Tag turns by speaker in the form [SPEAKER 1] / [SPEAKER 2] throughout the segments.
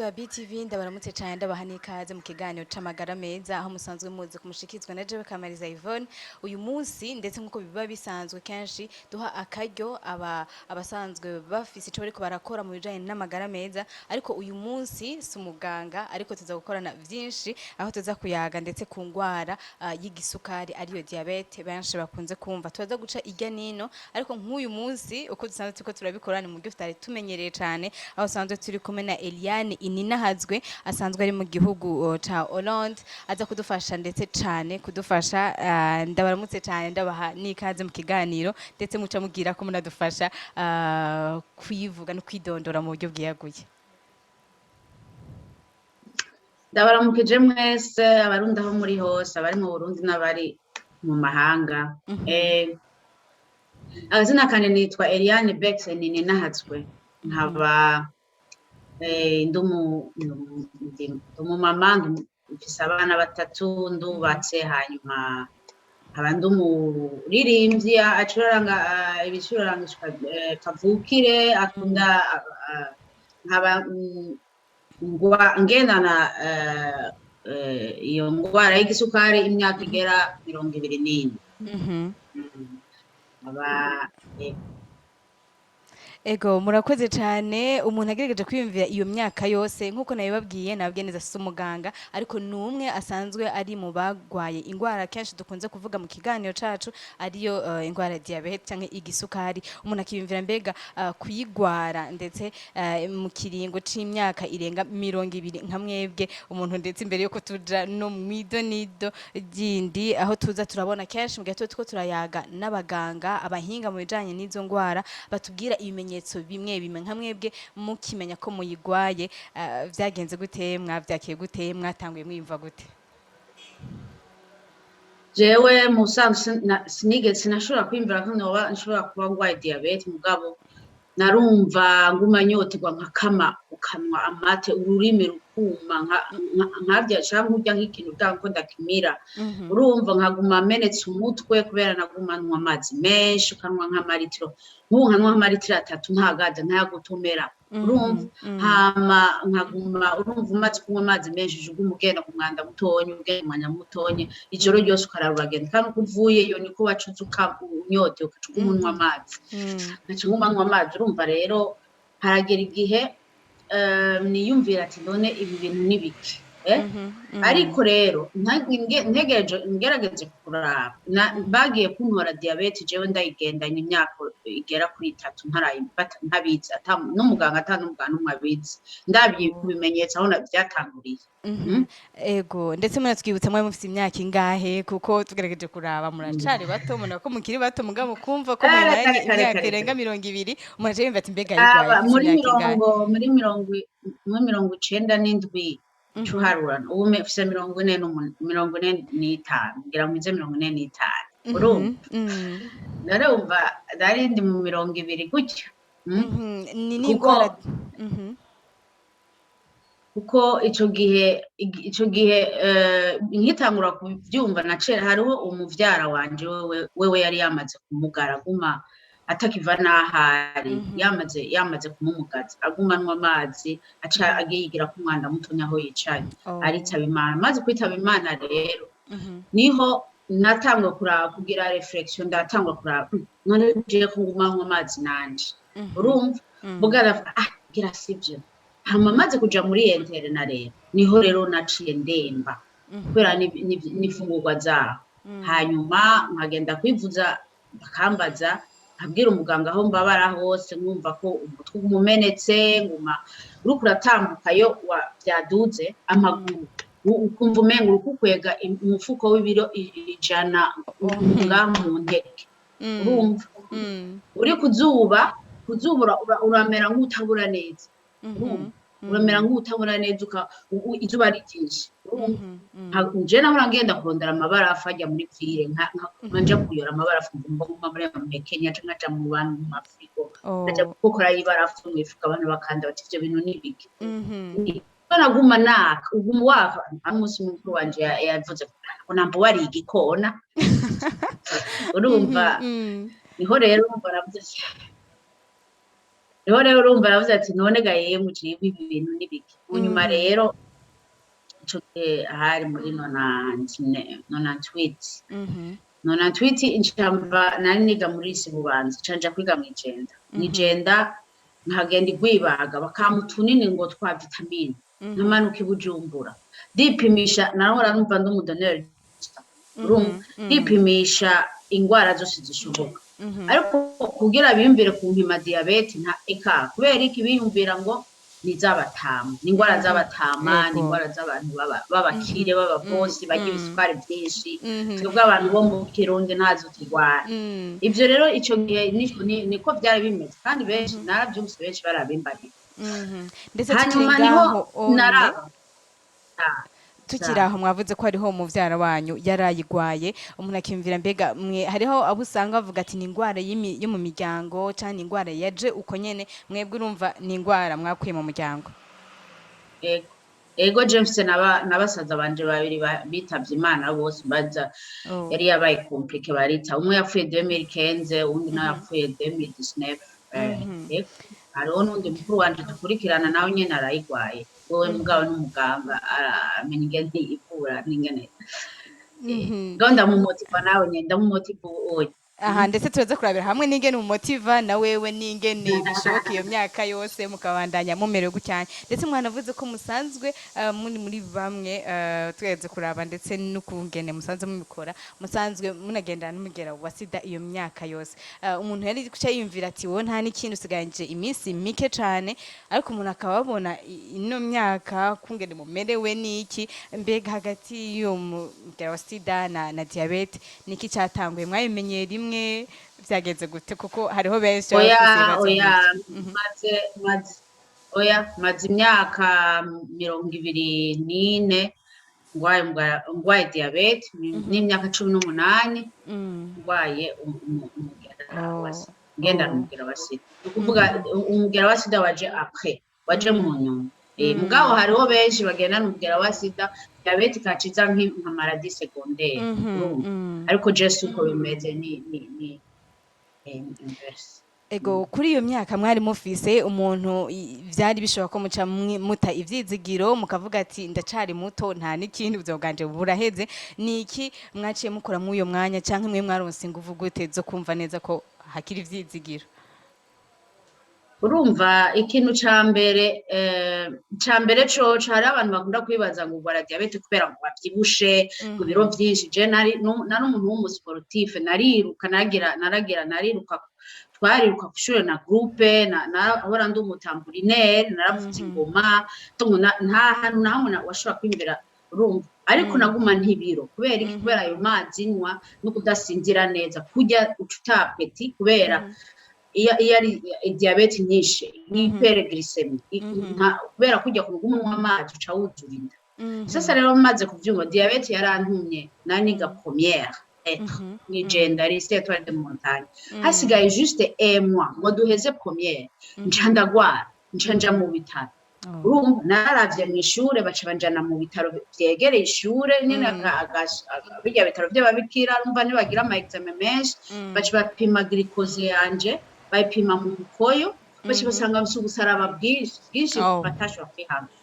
[SPEAKER 1] Ba BTV, ndabaramutse cyane, ndabaha n'ikaze mu kiganiro c'amagara meza, aho musanzwe muzi kumushikizwa na jewe Kamariza Yvonne. Uyu munsi, ndetse nkuko biba bisanzwe kenshi, duha akaryo aba abasanzwe bafise ico bariko barakora mu bijanye n'amagara meza. Ariko uyu munsi si umuganga, ariko tuza gukorana vyinshi, aho tuza kuyaga ndetse ku ngwara y'igisukari, ariyo diabète benshi bakunze kumva. Tuza guca irya nino, ariko nk'uyu munsi uko dusanzwe turiko turabikora ni mu buryo tutari tumenyereye cane, aho usanzwe turi kumwe na Eliane Ininahazwe, asanzwe ari mu gihugu ca Hollande, aza kudufasha ndetse cane kudufasha. Ndabaramutse cane, ndabaha n'ikaze mu kiganiro, ndetse muca mubwira ko munadufasha kwivuga no kwidondora mu buryo bwiyaguye.
[SPEAKER 2] Ndabaramukije mwese Abarundi aho muri hose, abari mu Burundi n'abari mu mahanga. Akazina kanje nitwa Eliane Bex Nininahazwe, nkaba ndi umumama, mfise abana batatu, ndubatse, hanyuma nkaba ndi umuririmbyi acuraranga ibicurarangisho kavukire akunda, nkaba ngendana iyo ngwara y'igisukari imyaka igera 24. Nkaba
[SPEAKER 1] Ego, murakoze cyane. Umuntu agerageje kwiyumvira iyo myaka yose, nk'uko nabibabwiye, nababwiye neza, si umuganga, ariko ni umwe asanzwe ari mu bagwaye ingwara kenshi dukunze kuvuga mu kiganiro cacu, ariyo ingwara ya diabète canke igisukari. Umuntu akiyumvira mbega kuyigwara ndetse mu kiringo c'imyaka irenga 20 nka mwebwe umuntu. Ndetse imbere yuko tuja no mw'idonido ryindi, aho tuza turabona kenshi mu gihe tuba turiko turayaga n'abaganga, abahinga mu bijanye n'izo ngwara, batubwira ibimenyetso bimwe bimwe, nka mwebwe mukimenya ko muyigwaye, vyagenze gute? Mwavyakiye gute? Mwatanguye mwiyumva gute?
[SPEAKER 2] Jewe mu busanzwe sinigeze, sinashobora kwiyumvira ko noba nshobora kuba ngwaye diabète, mugabo narumva nguma nyoterwa, nkakama, ukanwa amate, ururimi rukuma, nkarya canke urya nk'ikintu utanko ndakimira. Urumva nkaguma menetse umutwe kubera naguma nywa amazi menshi, ukanwa nk'amaritiro, nk'ubu nkanywa nk'amaritiro 3 ntagaze, nkayagotomera, urumva. Hama nkaguma, urumva, umaze kunywa amazi menshi, uguma ugenda ku mwanda mutonyi, ugenda umwanya mutonyi, ijoro ryose ukarara uragenda, kandi uko uvuyeyo niko waca uza unyotewe, ugaca uguma unywa amazi. Nkaca nguma nywa amazi. Urumva rero haragera igihe niyumvira ati: "None ibi bintu ni biki?" Ariko rero ntegereje, ngerageje kuraba, bagiye kuntora diabète jewe ndayigendanye imyaka igera kuri 3, ntabizi, n'umuganga, ata n'umuganga n'umwe abizi. Ndabye ku bimenyetso aho vyatanguriye.
[SPEAKER 1] Ego, ndetse muratwibutsa mwari mufise imyaka ingahe? Kuko tugerageje kuraba muracari bato, mubona ko mukiri bato, mugabo kumva ko mumaranye
[SPEAKER 2] Kare, kare,
[SPEAKER 1] imyaka
[SPEAKER 2] kare,
[SPEAKER 1] irenga
[SPEAKER 2] kare.
[SPEAKER 1] 20, umuntu aca yumva ati: "Mbega yayigwaye
[SPEAKER 2] Aba
[SPEAKER 1] afise
[SPEAKER 2] muri
[SPEAKER 1] imyaka ingahe?"
[SPEAKER 2] mirongo muri mirongo muri 97. Ucuharura, ubu mfise 45, ngira nkwize 45, urumva. Narumva nari ndi mu 20 gutyo.
[SPEAKER 1] Ni
[SPEAKER 2] Kuko
[SPEAKER 1] n'ingwara
[SPEAKER 2] kuko ico gihe nkitangura kuvyumva, naciye, hariho umuvyara wanje, wewe yari yamaze kumugara, aguma atakiva n'ahari, yamaze kumumugaza, aguma anywa amazi, aca agiyigira ko umwanda mutonya aho yicaye, aritaba Imana. Amaze kwitaba Imana rero, niho natangura kuraba, kugira réflexion, ndatangura kuraba: "None jewe ko nguma nywa amazi nanje?" Urumva, mbuga ndavuga: "Ah, ngira sivyo." Hama maze kuja muri internat rero, niho rero naciye ndemba kubera n'imfungurwa zaho. Hanyuma nkagenda kwivuza, bakambaza, nkabwira umuganga aho mbabara hose, nkumva ko umutwe uguma umenetse, nguma uriko uratambuka, iyo vyaduze amaguru, ukumva umenga uriko ukwega umufuko w'ibiro 100 ngaha mu ntege. Urumva, uri kuzuba uramera nk'utabura neza. Urumva, uramera nk'utabura neza, izuba ari ryinshi, urumva. Je nahora ngenda kurondera amabarafu ajya muri ville, nja kuyora amabarafu, ngomba nguma muri Kenya, canke nkaja mu bantu mu mafrigo, nkaja gukora ibarafu mw'ifuka, abantu bakanda bati: "Ivyo bintu ni ibiki?" Naguma naka, uguma waka. Umunsi mukuru wanje yavuze ngo namba wariye igikona, urumva. Niho rero urumva navuze. Niho rero urumva aravuze ati: "None ga yemwe, jewe ibi bintu n'ibiki?" Mu nyuma rero ico gihe hari muri 99, 98, ncamva nari niga muri lycée Bubanza, nca nja kwiga mw'Ijenda. Mw'Ijenda nkagenda igwibaga, bakampa utunini ngo twa vitamine, nkamanuka i Bujumbura ndipimisha. Nahora numva ndi umu donneur, urumva, ndipimisha ingwara zose zishoboka, ariko kugira biyumvire kumpima diabète nta eka. Kubera iki? Biyumvira ngo ni iz'abatama, ni ingwara z'abatama, ni ingwara z'abantu b'abakire, b'ababosi barya ibisukari vyinshi. Twebwe abantu bo mu Kirundi ntazo turwara. Ivyo rero ico gihe niko vyari bimeze, kandi benshi naravyumvise, benshi barabimbarira.
[SPEAKER 1] Ndetse tukiri
[SPEAKER 2] Hanyuma niho
[SPEAKER 1] ngaho onye
[SPEAKER 2] naraba.
[SPEAKER 1] Tukiri aho, mwavuze ko hariho umuvyara wanyu yarayigwaye. Umuntu akiyumvira, mbega mwe hariho abo usanga bavuga ati ni ingwara yo mu miryango canke ni ingwara yaje uko nyene. Mwebwe urumva ni ingwara mwakuye mu muryango?
[SPEAKER 2] Ego, je mfise na basaza banje babiri bitavye Imana bose baza. Yari yabaye compliqué, barita. Umwe yapfuye 2015, uwundi nawe yapfuye 2019. Ego, hariho n'uwundi mukuru wanje dukurikirana, nawe nyene arayigwaye. Wewe mugabo n'umuganga, aramenya ingene ivura n'ingene ngaho ndamumotiva, nawe nyene ndamumotiva ubu.
[SPEAKER 1] Aha ndetse turaza kurabira hamwe n'ingene umumotiva na wewe, n'ingene bishoboka iyo myaka yose mukabandanya mumerewe gucyanya. Ndetse mwanavuze ko musanzwe muri bamwe, tugeze kuraba ndetse n'ukungene musanzwe mubikora, musanzwe munagendana n'umugera wa sida iyo myaka yose. Umuntu yari guca yiyumvira ati wowe nta n'ikintu, usigaranye iminsi mike cane, ariko umuntu akaba abona ino myaka kungene mumerewe n'iki. Mbega hagati y'uwo mugera wa sida na diabète niki cyatanguye? Mwabimenyeye rimwe? Vyagenze gute? Kuko hariho benshi baba
[SPEAKER 2] Oya.
[SPEAKER 1] bafise ibibazo
[SPEAKER 2] Oya.
[SPEAKER 1] nk'ivyo.
[SPEAKER 2] Maze maze oya, maze imyaka 24 ngwaye diabète, n'imyaka 18 ngwaye umugera wa sida, ngendana umugera wa sida. Ni ukuvuga umugera wa sida waje après, waje mu nyuma. Mugabo hariho benshi bagendana umugera wa sida, diabète ikaca iza nka maladie secondaire, urumva? Ariko je si uko bimeze, ni inverse.
[SPEAKER 1] Ego, kuri iyo myaka mwari mufise, umuntu vyari bishoboka ko muca muta ivyizigiro, mukavuga ati ndacari muto, nta n'ikindi, ubuzima bwanje buraheze. Ni iki mwaciye mukora muri uyo mwanya, canke mwe mwaronse inguvu gute zo kumva neza ko hakiri ivyizigiro?
[SPEAKER 2] Urumva, ikintu ca mbere, ca mbere coco, hariho abantu bakunda kwibaza ngo urwara diabète kubera ngo bavyibushe, ngo ibiro vyinshi. Je nari nari umuntu w'umu sportif, nariruka, naragira nariruka, twariruka kw'ishure na groupe, nahora ndi umu tambourinaire, naravuza ingoma. Donc nta hantu na hamwe washobora kwiyumvira, urumva. Ariko naguma ntibiro. Kubera iki? Kubera ayo mazi nywa no kudasinzira neza, kurya uca uta appétit, kubera iyo ari diabète nyinshi, hyperglycémie, kubera kurya kuguma unywa amazi uca wuzura inda. Sasa rero maze kuvyumva, diabète yarantumye nari niga première lettre mw'Ijenda, lycée Etoile de Montagne, hasigaye juste un mois ngo duheze première, nca ndagwara, nca nja mu bitaro. Urumva, nararavye mw'ishure, baca banjana mu bitaro vyegereye ishure nyene, birya bitaro vy'ababikira. Urumva, ntibagira ama examen menshi. Baca bapima glucose yanje, bayipima mu mukoyo, baca basanga mfise ubusaraba bwinshi bwinshi batashobora kwihanga.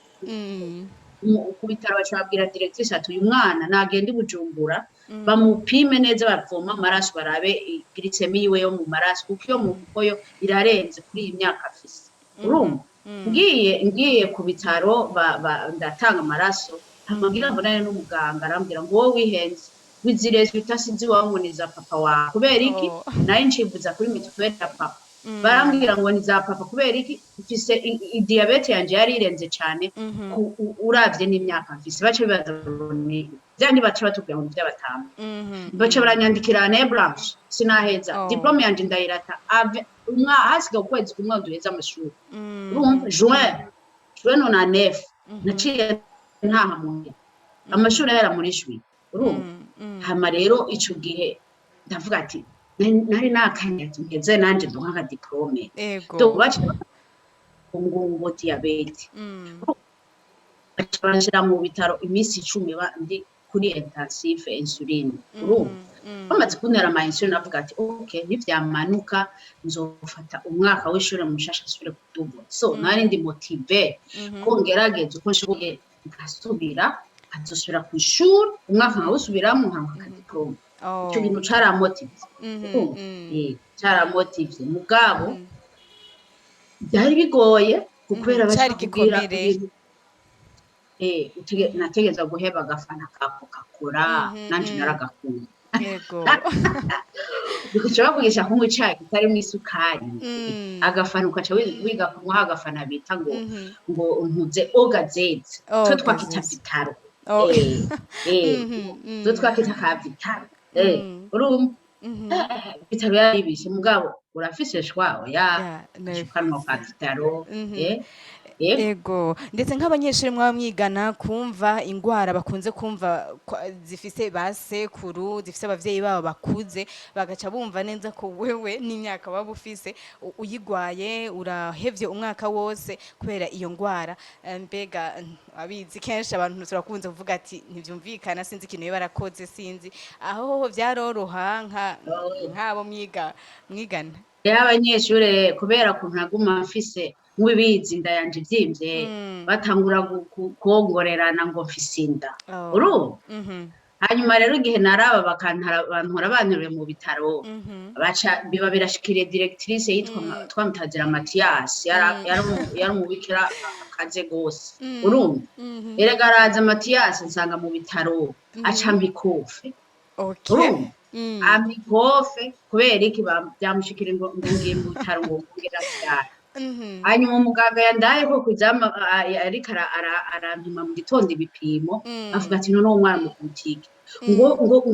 [SPEAKER 2] Ku bitaro baca babwira directrice ati: "Uyu mwana nagenda i Bujumbura, bamupime neza, bavome amaraso, barabe glycémie yiwe yo mu maraso, kuko iyo mu mukoyo irarenze kuri iyi myaka afise." Urumva, ngiye ku bitaro, ndatanga amaraso, hama ngira mbonane n'umuganga, arambwira ngo: "Wowe wihenze, wizire résultats sinzi iwawe ngo ni za papa wawe." Kubera iki? Nari ncivuza kuri mutuelle ya papa. Barambwira ngo ni za papa. Kubera iki? Mfise diabète yanje yari irenze cane uravye n'imyaka mfise. Baca bibaza ngo ni vyandi, baca batubwira ngo ni vy'abatama. Baca baranyandikira année blanche, sinaheza. Diplôme yanje ndayirata hasigaye ukwezi kumwe ngo duheze amashuri. Urumva, juin 99 naciye ntaha muhira, amashuri ahera muri juin, urumva. Hama rero ico gihe ndavuga ati nari nakanye ati mpeze nanje ndonke aka diplôme. Donc baca ngo diabète, baca banshira mu bitaro iminsi 10 ndi kuri intensive insuline, urumva. Bamaze kuntera ama insuline, avuga ati: "Ok, nivyamanuka nzofata umwaka w'ishure mushasha nsubire kudubura." So nari ndi motivée ko ngerageza uko nshoboye nkasubira, nkazosubira kw'ishuri, umwaka nkawusubiramwo, nkaronka aka diplôme. Ico kintu caramotivye, urumva? Caramotivye, mugabo byari bigoye kubera baca
[SPEAKER 1] Cari
[SPEAKER 2] bakubwira
[SPEAKER 1] igikomere.
[SPEAKER 2] ibintu nategerezwa guheba agafanta ka Coca-Cola, nanje naragakunda. Bikaca bakugisha kunywa icayi kitarimwo isukari, agafanta ukaca wiga kunywa agafanta bita ngo ngo ntuze ogazeze, twe
[SPEAKER 1] Oh,
[SPEAKER 2] twakita
[SPEAKER 1] gazeze.
[SPEAKER 2] Vitaro.
[SPEAKER 1] Oh.
[SPEAKER 2] Twe twakita ka Vitaro, urumva. Vitaro yaribishe, mugabo urafise choix? Oya,
[SPEAKER 1] Ya,
[SPEAKER 2] ugaca ukanwa ka
[SPEAKER 1] nabifise.
[SPEAKER 2] Vitaro. Eh.
[SPEAKER 1] Ego, ndetse nk'abanyeshuri mwaba mwigana, kumva ingwara bakunze kumva zifise ba sekuru, zifise abavyeyi babo bakuze, bagaca bumva neza ko wewe n'imyaka waba ufise uyigwaye, urahevye umwaka wose kubera iyo ngwara. Mbega abizi kenshi abantu turakunze kuvuga ati: "Ntivyumvikana, sinzi ikintu yoba yarakoze, sinzi." Aho hoho vyaroroha nk'abo mwigana?
[SPEAKER 2] Rero abanyeshure, kubera ukuntu naguma mfise nk'ibizi inda yanje ivyimbye, batangura kwongorerana ngo mfise inda, urumva. Hanyuma rero igihe naraba bakantara, bantora banteruye mu bitaro, baca biba birashikiriye directrice yitwa twamutazira Mathias, yari umubikira akaze gose, urumva. Erega araza Mathias nsanga mu bitaro, aca ampa ikofe, urumva. Ampa ikofe kubera iki? Vyamushikiriye ngo ngiye mu bitaro ngo ngira vyara. Hanyuma umuganga yandaye ko kwizama ariko arampima mu gitondo ibipimo, avuga ati: "None uwo mwana mukubita iki?" Ngo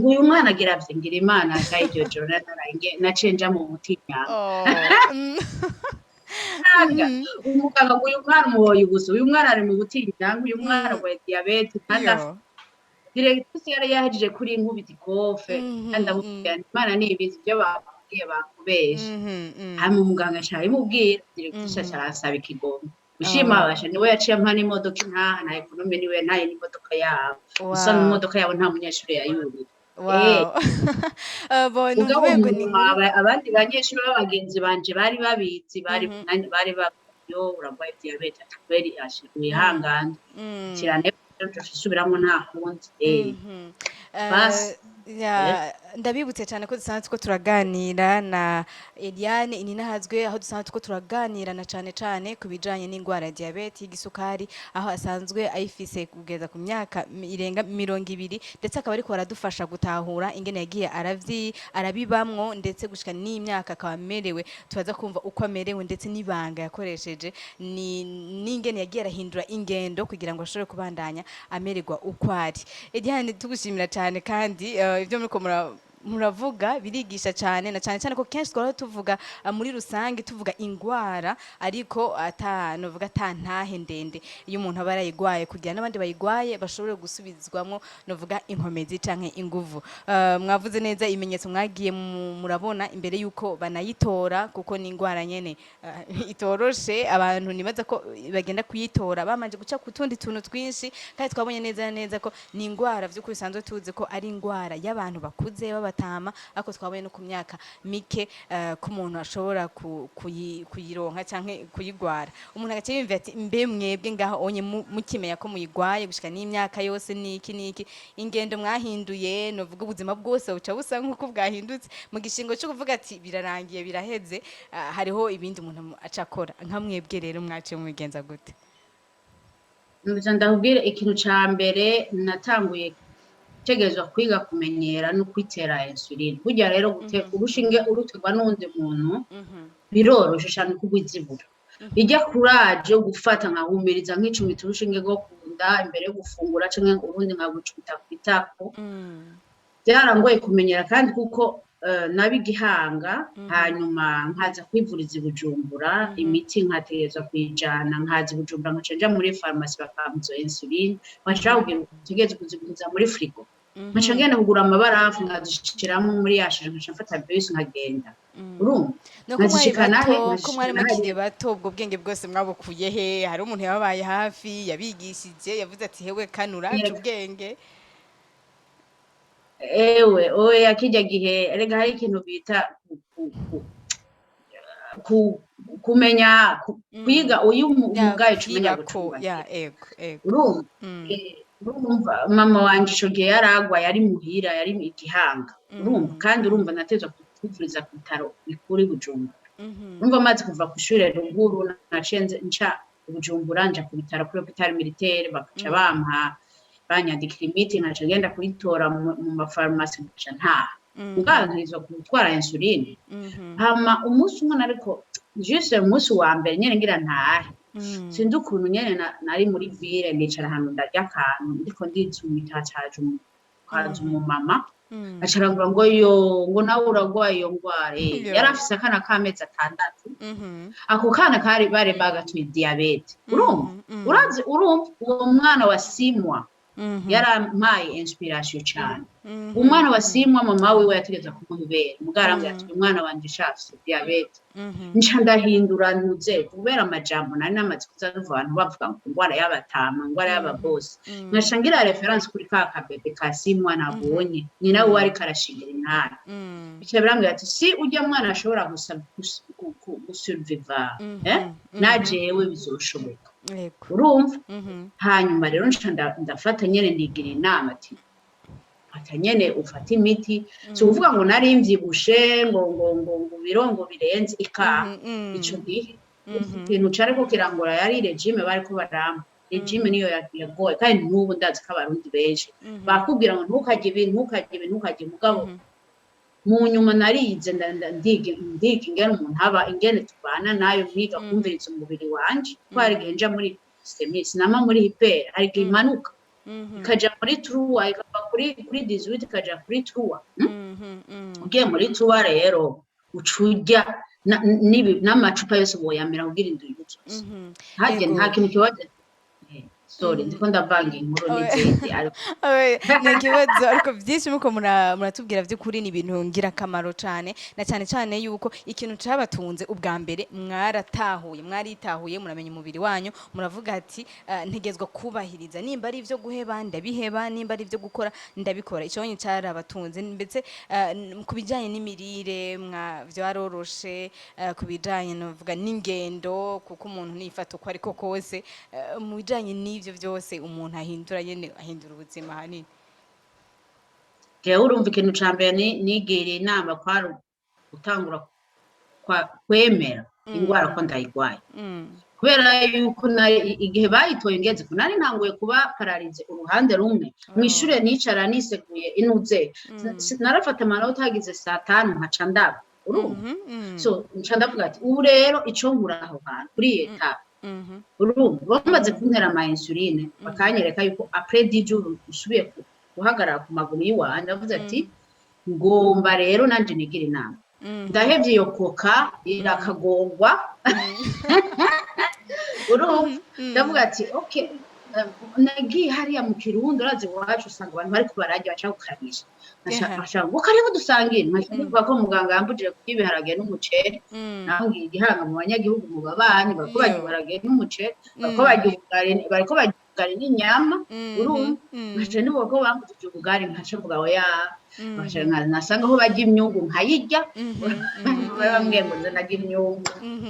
[SPEAKER 2] uyu mwana agira vye. Ngira Imana sha, iryo joro naraye naciye nja mu butinyanga. Umuganga ngo: "Uyu mwana umuhoye ubusa, uyu mwana ari mu butinyanga, uyu mwana arwaye diyabete kandi." Directrice yari yahejeje kuri inkubita ikofe, kandi ndamubwira nti: "Imana nibizi, ivyo bakubwiye bakubeshe." Hanyuma umuganga aca arabimubwira, directrice aca aransaba ikigongwe. Ushima basha niwe yaciye ampa n'imodoka intaha na économe, niwe yantaye n'imodoka yabo gusa, n'imodoka yabo nta munyeshure yayuriye.
[SPEAKER 1] Wow. Bon, numva
[SPEAKER 2] Mugabo
[SPEAKER 1] umengo ni
[SPEAKER 2] nyuma
[SPEAKER 1] inkuru.
[SPEAKER 2] Abandi banyeshure b'abagenzi banje bari babizi, bari bari yo urarwaye diyabete, ati: "Kweri asha wihangane, kirane subiramwo, nta kundi." Basi.
[SPEAKER 1] Ya, ndabibutse cyane ko dusanzwe ko turaganira na Eliane Ininahazwe, aho dusanzwe ko turaganira na cane cane ku bijanye n'ingwara ya diyabete y'igisukari, aho asanzwe ayifise kugeza ku myaka irenga 20, ndetse akaba ariko aradufasha gutahura ingene yagiye arabibamwo, ndetse gushika n'imyaka akaba amerewe. Tubaza kumva uko amerewe, ndetse n'ibanga yakoresheje ni n'ingene yagiye arahindura ingendo kugira ngo ashobore kubandanya amererwa uko ari. Eliane, tugushimira cyane, kandi ibyo muriko muravuga birigisha cyane, na cyane cyane ko kenshi twara tuvuga muri rusange, tuvuga ingwara, ariko ata novuga ata ntahe ndende iyo umuntu aba yarayigwaye, kugira n'abandi bayigwaye bashobore gusubizwamwo novuga inkomezi canke inguvu. Mwavuze neza ibimenyetso mwagiye murabona imbere yuko banayitora, kuko ni ingwara nyene itoroshe. Abantu nibaza ko bagenda kuyitora bamanje guca ku tundi tuntu twinshi, kandi twabonye neza na neza ko ni ingwara vy'ukuri bisanzwe tuzi ko ari ingwara y'abantu bakuze b'abatama, ariko twabonye no ku myaka mike ko umuntu ashobora kuyironka canke kuyigwara. Umuntu agaca yiyumvira ati: "Mbe mwebwe ngaho onye mukimenya ko muyigwaye gushika n'imyaka yose, niki niki ingendo mwahinduye?" Novuga ubuzima bwose buca busa nk'uko bwahindutse mu gishingo cyo kuvuga ati: "Birarangiye, biraheze." Hariho ibindi umuntu aca akora. Nka mwebwe rero mwaciye mubigenza gute?
[SPEAKER 2] Nza ndakubwire, ikintu ca mbere natanguye gutegerezwa kwiga kumenyera no kwitera insuline. Burya rero urushinge uruterwa n'uwundi muntu biroroshe cane kugwizibura irya courage yo gufata nkahumiriza, nk'icumita urushinge rwo kunda imbere yo gufungura, canke urundi nkagucumita kw'itako. Byarangoye kumenyera, kandi kuko naba igihanga, hanyuma nkaza kwivuriza i Bujumbura, imiti nkategerezwa kuyijana, nkaza i Bujumbura nkaca nja muri farumasi bakampa izo insuline, baca bakubwira utegerezwa kuzigumiza muri frigo, nkaca ngenda kugura amabarafu nkazishiramwo muri ya shashe, nkaca mfata bus nkagenda, urumva.
[SPEAKER 1] No ko mwari
[SPEAKER 2] Nkazishikana he?
[SPEAKER 1] bato, ko mwari
[SPEAKER 2] Nkazishikana
[SPEAKER 1] mukiri
[SPEAKER 2] hariya.
[SPEAKER 1] bato, ubwo bwenge bwose mwabukuye he? Hari umuntu yababaye hafi, yabigishije, yavuze ati: "Hewe kanura, ca
[SPEAKER 2] Yego.
[SPEAKER 1] ubwenge"?
[SPEAKER 2] Ewe, oya, kirya gihe erega hari ikintu bita kumenya kwiga uyu umugayo, umenya
[SPEAKER 1] kwibako
[SPEAKER 2] gucumbagira.
[SPEAKER 1] Ya, ego, ego.
[SPEAKER 2] Urumva, urumva mama wanje ico gihe yaragwaye, ari muhira, yari igihanga, urumva, kandi urumva natezwa kwivuriza ku bitaro bikuru i Bujumbura. Urumva, maze kuva kw'ishure ruguru, naciye nca i Bujumbura, nja ku bitaro, kuri hôpital militaire, bakaca bampa, banyandikira imiti, nkaca ngenda kuyitora mu mafarumasi, nkaca ntaha. Mugabo ntegerezwa gutwara insuline. Hama umunsi umwe nariko juste, umunsi wa mbere nyene ngira ntahe, sinzi ukuntu nyene nari muri ville, nicara ahantu ndarya akantu, ndiko nditsumita, haca haza umumama, aca arambwira ngo: "Yo," ngo: "nawe uragwaye iyo ngwara." Yari afise akana k'amezi 6. Ako kana kari bari bagatuye diyabete, urumva? Urazi, urumva uwo mwana wa 6 mois yarampaye inspiration cane. Umwana wa 6 mois, mama wiwe yategeza kumuha ibere, mugabo arambwira ati: "Umwana wanje shafise diyabete." Nca ndahindura ntuze, kubera amajambo nari namaze kuza numva abantu bavuga ngo ingwara y'abatama, ingwara y'ababosi, nkaca ngira référence kuri ka kabebe ka 6 mois nabonye nyina wiwe ariko arashingira intara. Bica birambwira ati: "Si urya mwana ashobora gusurviva, na jewe bizoshoboka." Urumva, hanyuma rero nca ndafata nyene, nigira inama ati: "Fata nyene, ufate imiti." Si ukuvuga ngo nari mvyibushe, ngo biro ngo birenze ika. Ico gihe ikintu cariko kirangora yari régime bariko barampa. Régime niyo yagoye, kandi n'ubu ndazi ko Abarundi benshi bakubwira ngo ntukarye ibi, ntukarye ibi, ntukarye. Mugabo mu nyuma narize, ndiga ingene umuntu aba, ingene tubana nayo, nkiga kumviriza umubiri wanje, ko hari igihe nja muri glycémie, sinama muri hyper, hari igihe imanuka ikaja muri trois, ikava kuri 18 ikaja kuri 3. Ugiye muri 3 rero, uca urya n'amacupa yose woyamira kugira inda yuzuze. Harya nta kintu kibaje. Sorry, ndiko ndavanga inkuru n'izindi, ariko
[SPEAKER 1] Oya, ni ikibazo, ariko byinshi muko muratubwira by'ukuri ni ibintu ngirakamaro cyane, na cyane cyane yuko ikintu cabatunze ubwa mbere mwaratahuye, mwaritahuye, muramenya umubiri wanyu, muravuga ati: "Ntegezwa kubahiriza, nimba ari ivyo guheba ndabiheba, nimba ari ivyo gukora ndabikora." Ico nyine carabatunze. Ndetse ku bijanye n'imirire vyaroroshe, ku bijanye novuga n'ingendo, kuko umuntu nifata uko ariko kose, mu bijanye n'ivyo byose umuntu ahindura nyene, ahindura ubuzima hanini.
[SPEAKER 2] Jewe urumva, ikintu ca mbere nigiriye inama kwari gutangura kwemera ingwara ko ndayigwaye, kubera yuko igihe bayitoye ngeze ko nari ntanguye kuba paralysée uruhande rumwe. Mw'ishure nicara niseguye inuze, narafata amanota hagize saa 5 nkaca ndaba, urumva? So nca ndavuga ati: "Ubu rero ico nkura aho hantu kuri iyi étape." Urumva, bamaze kuntera ama insuline, bakanyereka yuko après 10 jours usubiye guhagarara ku maguru y'iwanje, ndavuze ati: "Ngomba rero nanje nigira inama, ndahevye iyo coca irakagorwa." Urumva, ndavuga ati: "Okay." Nagiye hariya mu Kirundo, urazi iwacu usanga abantu bariko bararya, baca gukarisha, baca ngo: "Karibu dusangire." Nkaca nibuka ko muganga yambujije kurya ibiharage n'umuceri. Naho ngiye igihanga mu banyagihugu, mu babanyi, bariko barya ibiharage n'umuceri, bariko barya ubugari, bariko barya ubugari n'inyama. Urumva, nkaca nibuka ko bambujije ubugari, nkaca mvuga: "Oya." Nkaca nasanga aho barya imyungu nkayirya. Bari bambwiye ngo nze narya imyungu,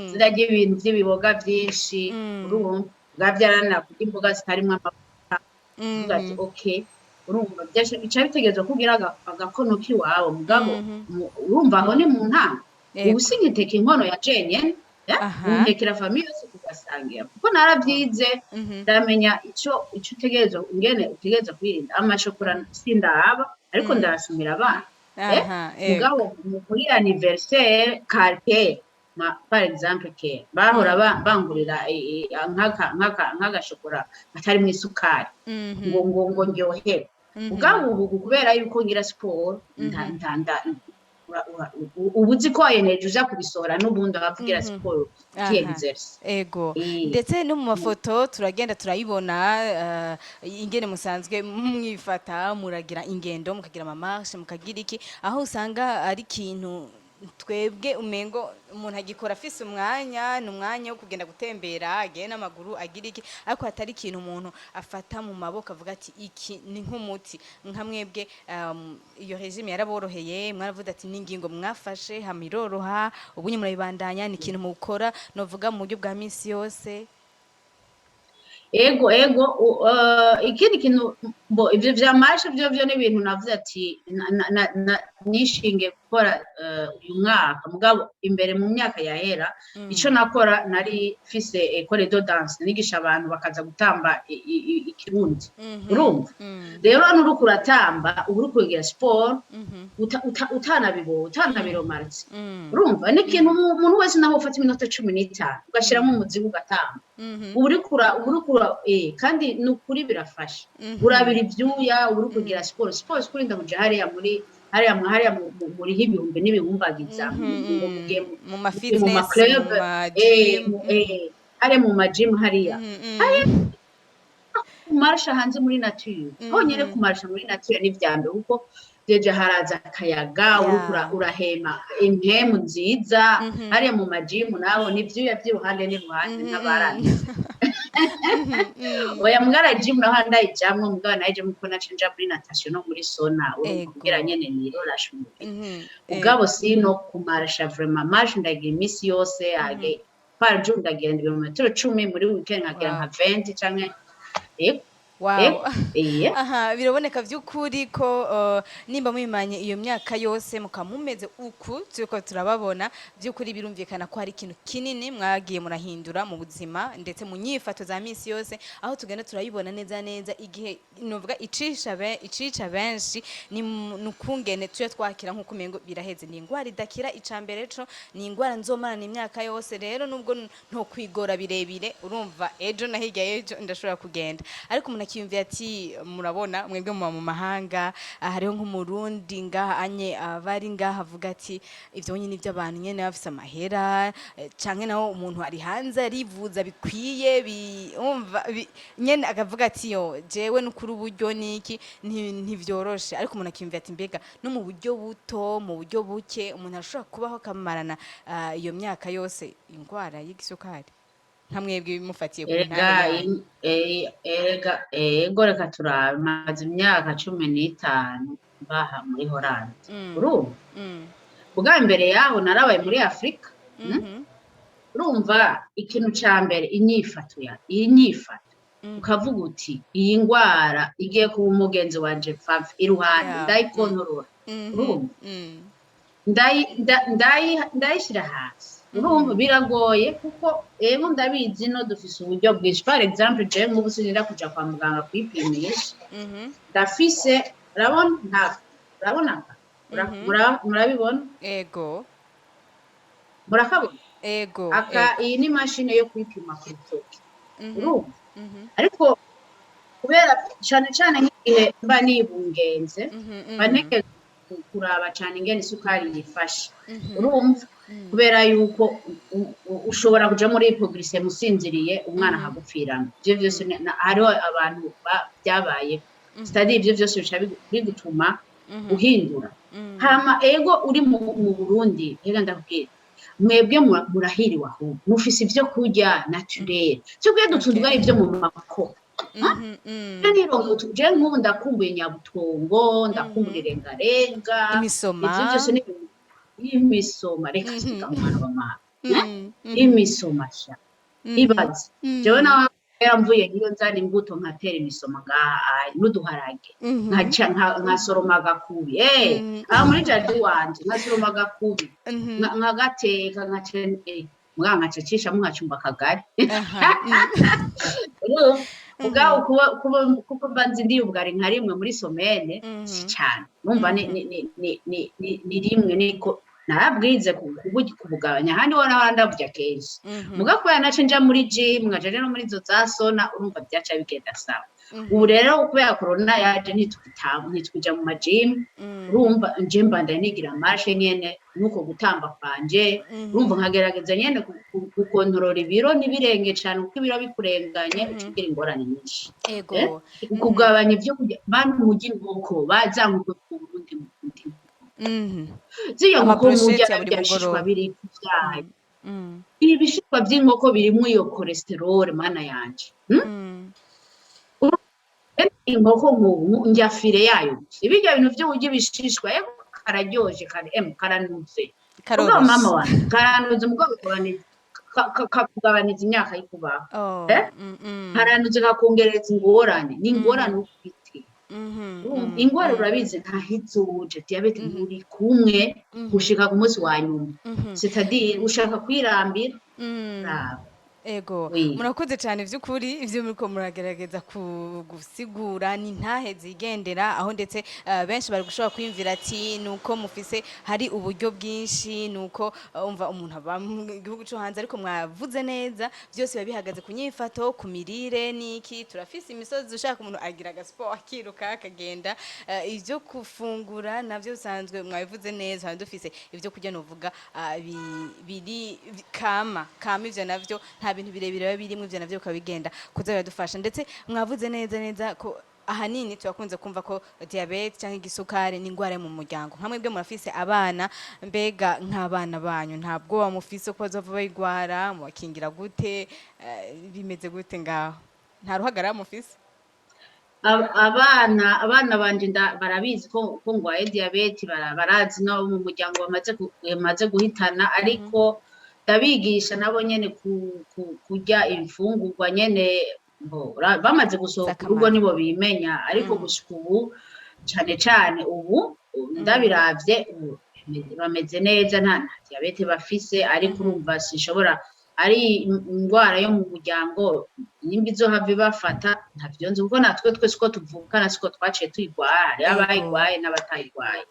[SPEAKER 2] nze narya ibintu vy'ibiboga vyinshi. Urumva, bwa vyaranira kurya imboga zitarimwo amavuta. Uvuga ati: "Okay." Urumva, bica bitegerezwa ko ugira agakono k'iwawe. Mugabo urumva, aho ni mu ntango. Ubu sinkiteka inkono ya jenyene, ubu ntekera famille yose tugasangira, kuko naravyize, ndamenya ico utegerezwa, ingene utegerezwa kwirinda. Amashokora sindaba, ariko ndayasumira abana.
[SPEAKER 1] Aha, ego.
[SPEAKER 2] Mugabo muri anniversaire quartier, par exemple kera bahora bangurira nk'agashokora katarimwo isukari, ngo ndyoherwe. Mugabo ubu, kubera yuko ngira siporo, uba uzi ko énergie uja kubisohora n'ubundi waba ugira siporo, uki exerce.
[SPEAKER 1] Ego. Ndetse no mu mafoto turagenda turayibona, ingene musanzwe mwifata, muragira ingendo, mukagira ama marches, mukagira iki, aho usanga ari ikintu. Twebwe umengo umuntu agikora afise umwanya, ni umwanya wo kugenda gutembera, agende n'amaguru, agira iki, ariko hatari ikintu umuntu afata mu maboko avuga ati iki ni nk'umuti. Nka mwebwe, iyo régime yaraboroheye, mwaravuze ati n'ingingo mwafashe hama iroroha, ubu nyine murabibandanya, ni ikintu mukora novuga mu buryo bwa misi yose?
[SPEAKER 2] Ego, ikindi kintu, bo ivyo vya marche vyo ni ibintu navuze ati nishingiye gukora uyu mwaka. Mugabo imbere mu myaka yahera, ico nakora, nari mfise école de danse, nigisha abantu bakaza gutamba ikirundi. Urumva rero hano uriko uratamba, uba uriko urigira siporo utanabibonye, utanabiromaritse. Urumva ni ikintu umuntu wese, naho ufata iminota 15 ugashyiramo umuziki ugatamba, uba uriko kandi ni ukuri birafasha. Urabira ivyuya, uba uriko ugira siporo. Siporo si kurinda kuja hariya muri hariya muriho ibihumbi n'ibihumbagiza ngo mugiye
[SPEAKER 1] mu ma
[SPEAKER 2] mugiye mu ma
[SPEAKER 1] fitness, mu
[SPEAKER 2] club,
[SPEAKER 1] ma gym.
[SPEAKER 2] Hariya mu ma gym hariya. Kumarsha hanze muri nature honyene, kumarsha muri nature ni vya mbere, kuko déjà haraza akayaga, uriko urahema impemu nziza. Hariya mu ma gym naho ni ivyuya vy'iruhande n'iruhande nk'abarangiza. Oya, mugara gym naho ndayijamwo, mugabo nayijamwo kuko naca nja muri natation no muri sauna, urumva, kugira nyene nirorashe umubiri. Mugabo sino kumarsha, vraiment marche ndagira imisi yose, age par jour ndagenda ibirometero 10, muri weekend nkagira nka 20 canke, yego.
[SPEAKER 1] Wow.
[SPEAKER 2] Iye.
[SPEAKER 1] Aha biraboneka vy'ukuri ko nimba mubimanye iyo myaka yose mukaba mumeze uku turiko turababona, vy'ukuri birumvikana ko hari ikintu kinini mwagiye murahindura mu buzima ndetse mu nyifato za misi yose, aho tugenda turayibona neza neza. Igihe novuga icica benshi ni nukungene tuye twakira nk'uko umengo biraheze, ni ingwara idakira. Icambere co ni ingwara nzomarana imyaka yose, rero nubwo nto kwigora birebire, urumva ejo na hirya y'ejo ndashobora kugenda. Ariko umuntu akiyumvira ati murabona mwebwe muba mu mahanga, hariho nk'Umurundi ngaha anye aba ari ngaha avuga ati ivyo nyine ivy'abantu nyene bafise amahera, canke naho umuntu ari hanze arivuza bikwiye, umva nyene akavuga ati yo jewe n'ukuri uburyo niki ntivyoroshe. Ariko umuntu akiyumvira ati mbega no mu buryo buto, mu buryo buke, umuntu arashobora kubaho akamarana iyo myaka yose ingwara y'igisukari, nka mwebwe mufatiye ku
[SPEAKER 2] Erega
[SPEAKER 1] ntahe yanyu?
[SPEAKER 2] Erega ego, reka turabe, maze imyaka 15 mbaha muri Holande. Urumva, bwa mbere yaho narabaye muri Afurika. Urumva, ikintu ca mbere inyifato, ya iyi nyifato, ukavuga uti iyi ngwara igiye kuba umugenzi wanje pfapfa iruhande, ndayikontorora. Urumva, ndayishira hasi. Urumva biragoye, kuko ego ndabizi, no dufise uburyo bwinshi. Par exemple, jewe nk'ubu sinrinda kuja kwa muganga kwipimisha. Ndafise, urabona, nta urabona aka? Murabibona?
[SPEAKER 1] Ego.
[SPEAKER 2] Murakabona?
[SPEAKER 1] Ego.
[SPEAKER 2] Aka,
[SPEAKER 1] Ego.
[SPEAKER 2] iyi ni mashine yo kwipima ku rutoki. Urumva, ariko kubera cane cane nk'igihe mba nibungenze, mba ntekerezwa kuraba cane ingene isukari yifashe. Urumva, kubera yuko ushobora kuja muri hypoglycémie usinziriye, umwana akagupfirana. Ivyo vyose hariho abantu vyabayeho. C'est-à-dire ivyo vyose bica bigutuma uhindura. Hama ego, uri mu Burundi, reka ndakubwira, mwebwe murahiriwe, ahubwo mufise ivyo kurya naturel. Twebwe dutunzwe n'ivyo mu makopo. Jewe nk'ubu ndakumbuye nyabutongo, ndakumbura irengarenga.
[SPEAKER 1] Imisoma.
[SPEAKER 2] Ivyo vyose ni imisoma. Reka siga mwana wa mama. Imisoma sha, ibaze. Jewe nawe mvuye nkiyo nzana imbuto nkatera imisoma ngaha n'uduharage, nkaca nkasoroma agakubi, aho muri jardin wanje nkasoroma agakubi, nkagateka, nkaca muga nkaca cishamwo nkacumba akagari. Urumva, mugabo kuko mba nzi ndiye ubugari nka rimwe muri semaine, si cane. Numva ni rimwe, niko narabwize kubugabanya. Ahandi ho nahora ndaburya kenshi, muga kubera naca nja muri gym, nkaja no muri izo za sauna, urumva vyaca bigenda sawa. Ubu rero kubera corona yaje, ntituja mu ma gym. Urumva, nje mbandanya nigira marche nyene nuko gutamba kwanje. Urumva, nkagerageza nyene gukontorora ibiro ntibirenge cane, kuko ibiro bikurenganye uca ugira ingorane nyinshi.
[SPEAKER 1] Ego.
[SPEAKER 2] Kugabanya ivyo kurya, bantu murya inkoko, baza nkoko mu Burundi mukunda inkoko.
[SPEAKER 1] Mhm.
[SPEAKER 2] Zirya nkoko murya
[SPEAKER 1] Amabroshete ya buri
[SPEAKER 2] birya bishishwa
[SPEAKER 1] mugoroba.
[SPEAKER 2] biriko vyayo,
[SPEAKER 1] Mm.
[SPEAKER 2] ibishishwa vy'inkoko birimwo iyo cholesterol, mana yanje,
[SPEAKER 1] Mm.
[SPEAKER 2] Inkoko nk'ubu ndya filet yayo gusa. Ibirya bintu vyo kurya ibishishwa, ego kararyoshe, kare karanuze. Mugabo mama
[SPEAKER 1] Karoroshe.
[SPEAKER 2] wanje karanuze, mugabo kakugabaniza imyaka yo kubaho.
[SPEAKER 1] Oh,
[SPEAKER 2] Eh? Karanuze kakongereza ingorane, ni ingorane ufite. Urumva ingwara urabizi ntaho izoja, diyabete muri kumwe gushika ku munsi wa nyuma. C'est-à-dire ushaka kwirambira, raba.
[SPEAKER 1] Ego,
[SPEAKER 2] Oui.
[SPEAKER 1] murakoze cyane by'ukuri ibyo muriko muragerageza gusigura ni ntahe zigendera aho, ndetse benshi bari gushobora kwiyumvira ati nuko mufise hari uburyo bwinshi, nuko umva umuntu aba mu gihugu cyo hanze, ariko mwavuze neza byose biba bihagaze ku nyifato, ku mirire n'iki. Turafise imisozi, ushaka umuntu agira agasiporo, akiruka, akagenda, ibyo gufungura navyo bisanzwe mwabivuze neza, hano dufise ibyo kurya novuga biri kama kama, ivyo navyo nta bintu birebire biba birimwo, ivyo navyo bikaba bigenda kuza biradufasha. Ndetse mwavuze neza neza ko ahanini turakunze kumva ko diyabete cyangwa igisukari ni ingwara yo mu muryango. Nka mwebwe murafise abana, mbega nk'abana banyu nta bwoba mufise ko bazova bayigwara? Mubakingira gute? Bimeze gute ngaho? Nta ruhagarara mufise?
[SPEAKER 2] Abana banje barabizi ko ngwaye diyabete, barazi no mu muryango bamaze guhitana, ariko ndabigisha nabo nyene kurya imfungurwa nyene bo, bamaze gusohoka urugo
[SPEAKER 1] z'akamaro.
[SPEAKER 2] Nibo bimenya, ariko gushika ubu, cane cane ubu ndabiravye, ubu bameze neza, nta diyabete bafise, ariko urumva sinshobora, ari ingwara yo mu muryango, nimba izohava ibafata ntavyo nzi, kuko natwe twese uko tuvukana siko twaciye tuyigwara, hariho abayigwaye n'abatayigwaye.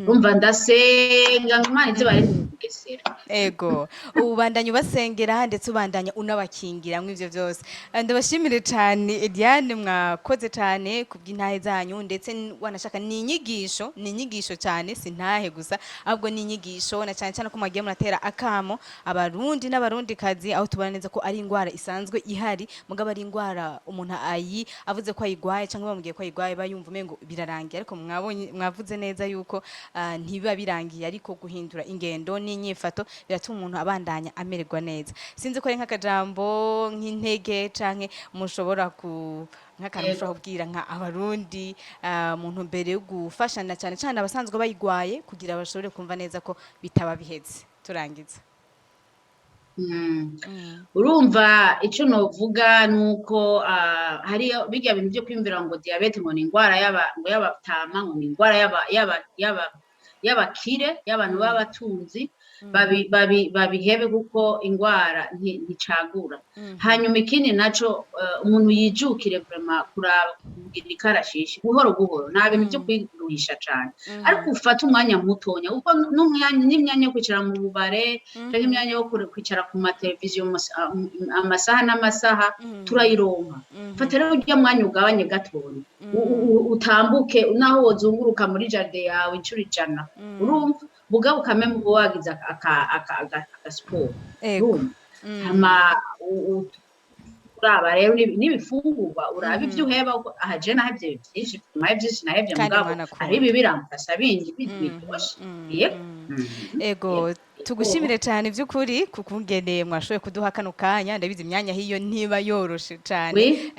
[SPEAKER 2] Urumva ndasenga ngo Imana ize ibarinde mu bugesera.
[SPEAKER 1] Ego, ubandanya ubasengera ndetse ubandanya unabakingira mw'ivyo vyose. Ndabashimire cane Eliane, mwakoze cane kubw'intahe zanyu, ndetse wanashaka ni inyigisho cane, si ntahe gusa ahubwo ni inyigisho, na cane cane ko mwagiye muratera akamo abarundi n'abarundikazi, aho tubona neza ko ari ingwara isanzwe ihari, mugabo ari ingwara umuntu ayi avuze ko ayigwaye cyangwa bamubwiye ko ayigwaye bayumva umengo birarangiye, ariko mwabonye mwavuze neza yuko ntibiba birangiye, ariko guhindura ingendo n'inyifato biratuma umuntu abandanya amererwa neza. Sinzi ko ari nk'akajambo nk'intege canke mushobora ku nk'akantu mushobora kubwira nka abarundi mu ntumbero yo gufashana, cyane cyane abasanzwe bayigwaye, kugira bashobore kumva neza ko bitaba biheze. Turangiza.
[SPEAKER 2] Urumva ico novuga nuko hariyo birya bintu vyo kwiyumvira ngo diyabete ngo ni ingwara y'aba ngo y'abatama, ngo ni ingwara y'abakire, y'abantu b'abatunzi, babihebe kuko ingwara nticagura. Hanyuma ikindi naco, umuntu yijukire vraiment kuraba kugira ikarashishi buhoro buhoro, nta bintu vyo kwiruhisha cane, ariko ufate umwanya mutonya, kuko n'umwanya n'imyanya yo kwicara mu bubare canke imyanya yo kwicara ku mateleviziyo amasaha n'amasaha turayironka. Fata rero urya mwanya ugabanye gatonya, utambuke naho wozunguruka muri jardin yawe incuro 100, urumva mugabo kameme uba wagize agasiporo. Urumva hama uraba rero n'ibifungurwa, uraba ivyo uheba, kuko aha je nahevye vyinshi, nahevye vyinshi, nahevye
[SPEAKER 1] Kandi
[SPEAKER 2] mugabo
[SPEAKER 1] mwanakunda.
[SPEAKER 2] hariho ibibiramfasha bindi biryoshe, yego.
[SPEAKER 1] Ego, tugushimire cyane by'ukuri kukungene mwashoboye kuduha kano kanya. Ndabizi imyanya hiyo ntiba yoroshe cyane.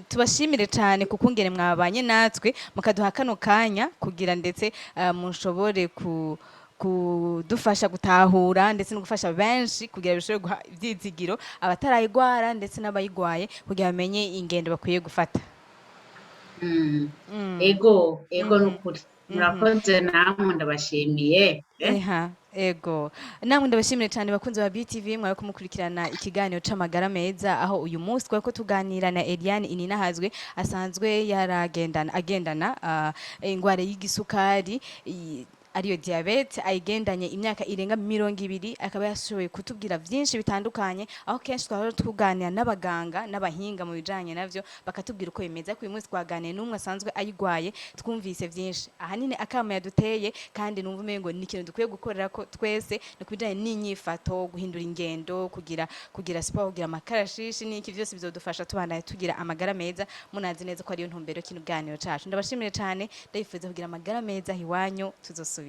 [SPEAKER 1] Tubashimire cyane kukungene mwabanye natwe mukaduha kano kanya kugira ndetse mushobore ku kudufasha gutahura ndetse no gufasha benshi kugira bishobore guha ivyizigiro abatarayigwara ndetse n'abayigwaye, kugira bamenye ingendo bakwiye gufata.
[SPEAKER 2] Ego, nukuri murakoze, namwe ndabashimiye.
[SPEAKER 1] Eha, ego. Namwe ndabashimire cyane bakunzi ba BTV mwawe kumukurikirana ikiganiro c'amagara meza, aho uyu munsi twari ko tuganira na Eliane Ininahazwe asanzwe yaragendana agendana ingwara y'igisukari ariyo diabete, ayigendanye imyaka irenga 20, akaba yashoboye kutubwira vyinshi bitandukanye, aho kenshi twahora tuganira n'abaganga n'abahinga mu bijanye navyo bakatubwira uko bimeze, ariko uyu munsi twaganiye n'umwe asanzwe ayigwaye, twumvise vyinshi, ahanini akamo yaduteye kandi numva umengo ni ikintu dukwiye gukorera ko twese, ni ku bijanye n'inyifato, guhindura ingendo, kugira siporo, kugira amakarashishi n'iki, vyose bizodufasha tubandanye tugira amagara meza. Munazi neza ko ariyo ntumbero kino kiganiro cacu. Ndabashimire cane, ndabifuza kugira amagara meza iwanyu, tuzosubira.